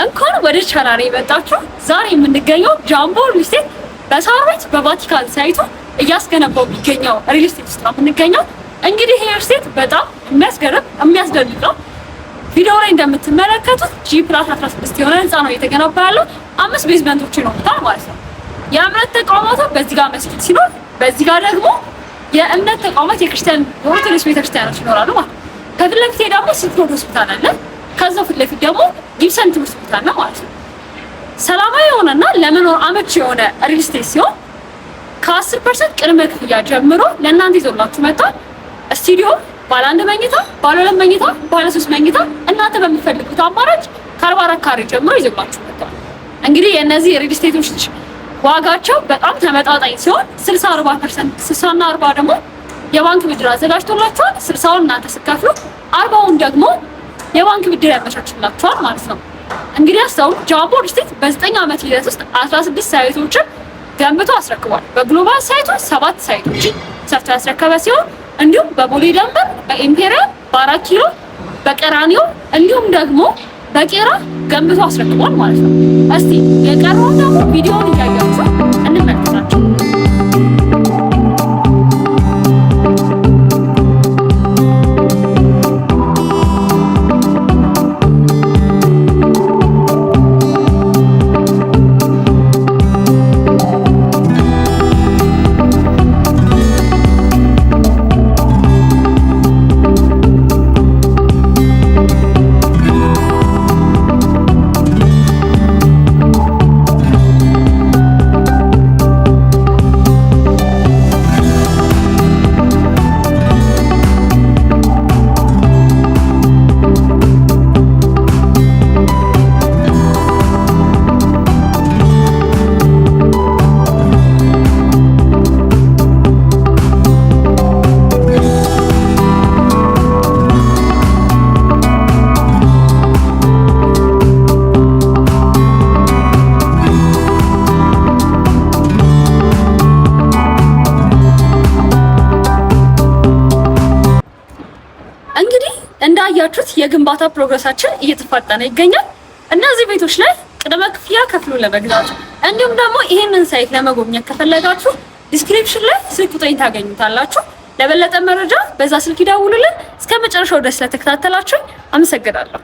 እንኳን ወደ ቻናሌ መጣችሁ። ዛሬ የምንገኘው ጃምቦ ሪል ስቴት በሳር ቤት በቫቲካን site ኡ እያስገነባው የሚገኘው ሪል ስቴት ውስጥ ነው የምንገኘው። እንግዲህ ይሄ ሪል ስቴት በጣም የሚያስገርም የሚያስደንቅ ነው። ቪዲዮ ላይ እንደምትመለከቱት G+16 የሆነ ህንፃ ነው እየተገነባ ያለው። አምስት basement ኦች ይኖሩታል ማለት ነው። የእምነት ተቋማቱ በዚህ ጋር መስጊድ ሲኖር፣ በዚህ ጋር ደግሞ የእምነት ተቋማት የክርስቲያን የኦርቶዶክስ ቤተክርስቲያኖች ይኖራሉ ማለት ነው። ከፊት ለፊቴ ደግሞ ሲልክ ሆስፒታል አለ። ከዛው ፊት ለፊት ደግሞ ጊብሰን ትምህርት ቤት አለ ማለት ነው። ሰላማዊ የሆነና ለመኖር አመቺ የሆነ ሪል ስቴት ሲሆን ከ10% ቅድመ ክፍያ ጀምሮ ለእናንተ ይዞላችሁ መጥቷል። ስቱዲዮ፣ ባለ አንድ መኝታ፣ ባለ ሁለት መኝታ፣ ባለ ሶስት መኝታ እናንተ በምትፈልጉት አማራጭ ከ44 ካሬ ጀምሮ ይዞላችሁ መጥቷል። እንግዲህ የእነዚህ ሪል ስቴቶች ዋጋቸው በጣም ተመጣጣኝ ሲሆን 60 40%፣ 60 እና 40 ደግሞ የባንክ ብድር አዘጋጅቶላችኋል። 60ውን እናንተ ስትከፍሉ 40ውን ደግሞ የባንክ ብድር ያመቻችላችኋል ማለት ነው። እንግዲህ አስተውሉ፣ ጃምቦ ሪል ስቴት በ9 ዓመት ሂደት ውስጥ 16 site ኦችን ገንብቶ አስረክቧል። በግሎባል site ኦች ሰባት site ኦችን ሰርቶ ያስረከበ ሲሆን እንዲሁም በቦሌ ደንበር፣ በኢምፔሪያል፣ በአራት ኪሎ፣ በቀራኒዮ እንዲሁም ደግሞ በቄራ ገንብቶ አስረክቧል ማለት ነው። እስቲ የቀረውን ደግሞ ቪዲዮውን እያያችሁ እንመልከታቸው። እንግዲህ እንዳያችሁት የግንባታ progress ኣችን እየተፋጠነ ይገኛል። እነዚህ ቤቶች ላይ ቅድመ ክፍያ ከፍሎ ለመግዛት እንዲሁም ደግሞ ይህንን site ለመጎብኘት ከፈለጋችሁ description ላይ ስልክ ቁጥሬን ታገኙታላችሁ። ለበለጠ መረጃ በዛ ስልክ ይደውሉልን። እስከ መጨረሻው ድረስ ስለተከታተላችሁ አመሰግናለሁ።